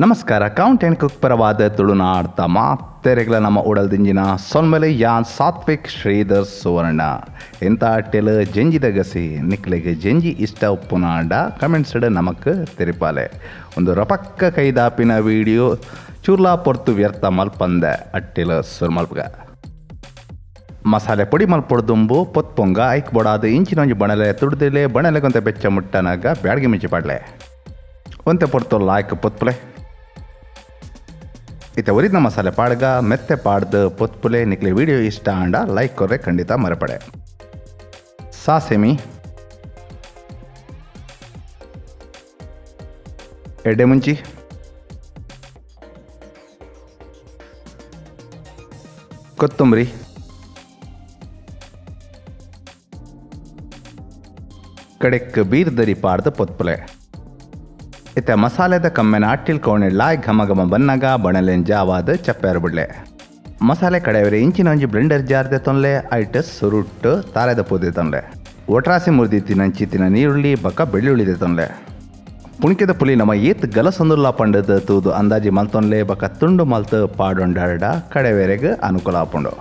ನಮಸ್ಕಾರ count and cook ಪರವಾದ ತುಳುನಾಡ್ತ ಮಾತೆರೆಗ್ಲ ನಮ್ಮ ಉಡಲ್ದಿಂಜಿನ ಸೊನ್ಮಲೆ ಯಾನ್ ಸಾತ್ವಿಕ್ ಶ್ರೀಧರ್ ಸುವರ್ಣ ಎಂತ ಅಟ್ಟೆಲ್ ಜಂಜಿದ ಗಸಿ ನಿಕ್ಲೆಗೆ ಜಂಜಿ ಇಷ್ಟ ಉಪ್ಪುನಾಂಡ ಕಮೆಂಟ್ಸ್ಡ್ ನಮಕ್ ತೆರಿಪಾಲೆ ಒಂದು ರಪಕ್ಕ ಕೈದಾಪಿನ ವಿಡಿಯೋ ಚೂರ್ಲಾ ಪೊರ್ತು ವ್ಯರ್ಥ ಮಲ್ಪಂದೆ ಅಟ್ಟೆಲ್ ಸುರ್ಮಲ್ಪಗ ಮಸಾಲೆ ಪೊಡಿ ಮಲ್ಪೊಡ್ದುಂಬು ಪೊತ್ಪೊಂಗ ಐಕ್ ಬೊಡಾದ ಇಂಚಿನೊಂಜಿ ಬಣಲೆ ತುಡ್ದಿಲೆ ಬಣಲೆಗೊಂತೆ ಬೆಚ್ಚ ಮುಟ್ಟನಾಗ ಬ್ಯಾಡ್ಗೆ ಮಿಂಚಿ ಪಾಡ್ಲೆ ಒಂತೆ ಪೊರ್ತು ಲಾಯ್ಕ್ ಪೊತ್ಪುಲೆ ಇತ್ತೆ ಒರಿದ ಮಸಾಲೆ ಪಾಡ್ಗ ಮೆತ್ತೆ ಪಾಡ್ದು ಪೊತ್ಪುಲೆ ನಿಕ್ಲೆ ವಿಡಿಯೋ ಇಷ್ಟ ಆಂಡ ಲೈಕ್ ಕೊರ್ರೆ ಖಂಡಿತ ಮರಪಡೆ. ಸಾಸೆಮಿ ಎಡ್ಡೆ ಮುಂಚಿ ಕೊತ್ತಂಬರಿ ಕಡೆಕ್ ಬೀರ್ದರಿ ಪಾಡ್ದು ಪೊತ್ಪುಲೆ. ಇತ್ತೆ ಮಸಾಲೆದ ಕಮ್ಮೆನ ಅಟ್ಟಿಲ್ ಕೋಣೆ ಲಾಯ್ ಘಮ ಘಮ ಬನ್ನಗ ಬಣಲೆನ್ ಜಾವಾದ ಚಪ್ಪೇರು ಬಿಡ್ಲೆ. ಮಸಾಲೆ ಕಡೆಯವರೆ ಇಂಚಿನ ಒಂಜಿ ಬ್ಲೆಂಡರ್ ಜಾರ್ದೆ ತೊನ್ಲೆ ಐಟ್ ಸುರುಟ್ಟು ತಾರೆದ ಪೂದೆ ತೊನ್ಲೆ ಒಟ್ರಾಸಿ ಮುರಿದಿತ್ತಿನ ಅಂಚಿತ್ತಿನ ನೀರುಳ್ಳಿ ಬಕ್ಕ ಬೆಳ್ಳುಳ್ಳಿದೆ ತೊನ್ಲೆ ಪುಣಿಕೆದ ಪುಲಿ ನಮ್ಮ ಏತ್ ಗಲಸೊಂದುಲ್ಲ ಪಂಡದ ತೂದು ಅಂದಾಜಿ ಮಲ್ತೊನ್ಲೆ ಬಕ್ಕ ತುಂಡು ಮಲ್ತು ಪಾಡೊಂಡಾಡ ಕಡೆವೇರೆಗ್ ಅನುಕೂಲ ಆಪುಂಡು.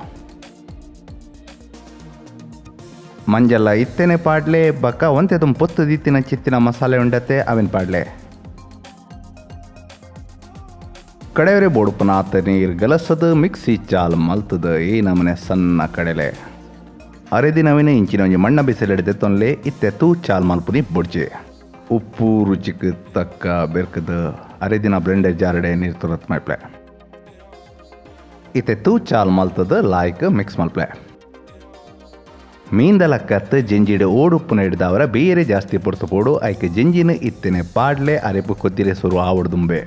ಮಂಜಲ್ಲ ಇತ್ತೇನೆ ಪಾಡ್ಲೆ ಬಕ್ಕ ಒಂತೆ ತುಂ ಪೊತ್ತು ದಿತ್ತಿನ ಚಿತ್ತಿನ ಮಸಾಲೆ ಉಂಡತೆ ಅವಿನ ಪಾಡ್ಲೆ. ಕಡೆಯವರೆ ಬೋಡುಪನಾತ ನೀರು ಗಲಸದು ಮಿಕ್ಸಿ ಚಾಲ್ ಮಲ್ತದ ಈ ನಮನೆ ಸಣ್ಣ ಕಡಲೆ ಅರೆದಿನವಿನ ಇಂಚಿನ ಒಂಜಿ ಮಣ್ಣ ಬಿಸಿಲೆಡ್ದೆ ತೊನ್ಲೆ ಇತ್ತೆ ತೂ ಚಾಲ್ ಮಲ್ಪುನಿ ಬೊಡ್ಜೆ. ಉಪ್ಪು ರುಚಿಕ್ ತಕ್ಕ ಬೆರ್ಕದ ಅರೆದಿನ ಬ್ಲೆಂಡರ್ ಜಾರಡೆ ನೀರು ತುರತ್ ಮಲ್ಪ್ಲೆ. ಇತ್ತೆ ತೂ ಚಾಲ್ ಮಲ್ತದ ಲಾಯ್ಕ್ ಮಿಕ್ಸ್ ಮಲ್ಪ್ಲೆ. ಮೀಂದಲಕ್ಕತ್ತು ಜಂಜಿಡು ಓಡುಪ್ಪುನ ಹಿಡ್ದವರ ಬೇರೆ ಜಾಸ್ತಿ ಪೊರ್ತು ಪೋಡು ಐಕೆ ಜಂಜಿನ ಇತ್ತನೆ ಪಾಡ್ಲೆ ಅರೆಪು ಕೊದ್ದಿರೆ ಸುರು ಆವಡ್ದುಂಬೆ.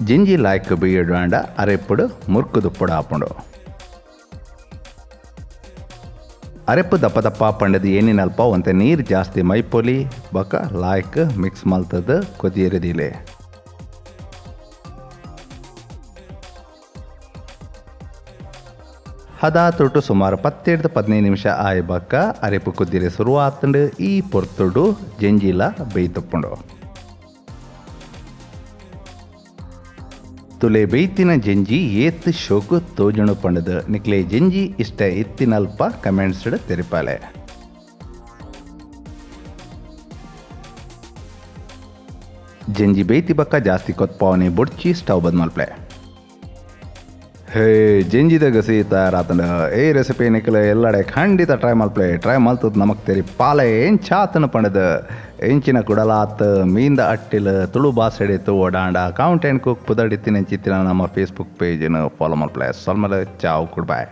ಜಿಂಜಿ ಲಾಯ್ಕ್ ಬೀಯಡಾಂಡ ಅರೆಪ್ಪುಡು ಮುರ್ಕು ದುಪ್ಪಡು ಆಪುಂಡು. ಅರೆಪ್ಪು ದಪ್ಪ ದಪ್ಪ ಪಂಡದ ಏನಿನಲ್ಪ ಒಂತೆ ನೀರು ಜಾಸ್ತಿ ಮೈಪೊಲಿ ಬಕ ಲಾಯ್ಕ್ ಮಿಕ್ಸ್ ಮಲ್ತದ ಕೊದಿಯರದಿಲೆ. ಹದ ತೊಟ್ಟು ಸುಮಾರು 10-15 ನಿಮಿಷ ಆಯ್ ಬಕ್ಕ ಅರೆಪ್ಪು ಕೊದ್ದಿರೆ ಶುರುವಾತಂಡು ಈ ಪೊರ್ತುಡು ಜಂಜಿಲ ಬೇಯ್ತಪ್ಪುಂಡು. ತುಲೆ ಬೇಯ್ತಿನ ಜಂಜಿ ಏತ್ ಶೋಕು ತೋಜುಣು ಪಂಡದು ನಿಕ್ಲೆ ಜಂಜಿ ಇಷ್ಟ ಎತ್ತಿನಲ್ಪ ಕಮೆಂಟ್ಸ್ಡ್ ತೆರಿಪಾಲೆ. ಜಂಜಿ ಬೇಯ್ತಿ ಬಕ್ಕ ಜಾಸ್ತಿ ಕೊತ್ಪಾವನಿ ಬೊಡ್ಚಿ ಸ್ಟವ್ ಬದ್ ಮಲ್ಪ್ಲೆ. ಹೇ ಜಂಜಿದ ಗಸಿ ತಯಾರಾತಂಡ ಈ ರೆಸಿಪಿ ನಿಕ್ಲೆ ಎಲ್ಲಡೆ ಖಂಡಿತ ಟ್ರೈ ಮಲ್ಪ್ಲೆ. ಟ್ರೈ ಮಲ್ತದ ನಮಕ್ ತೆರಿ ಪಾಲೆ ಎಂಚಾತನ ಪಂಡದ ಎಂಚಿನ ಕುಡಲಾತ್ ಮೀಂದ ಅಟ್ಟಿಲ್ ತುಳು ಬಾಸೆಡೆ ಓಡಾಂಡ count and cook ಪುದಡಿತ್ತಿನ ಚಿತ್ತಿನ ನಮ್ಮ ಫೇಸ್ಬುಕ್ ಪೇಜನ್ನು ಫಾಲೋ ಮಲ್ಪ್ಲೆ. ಸೊಲ್ಮಲ ಚಾವು ಕುಡ್ಬಾಯ್.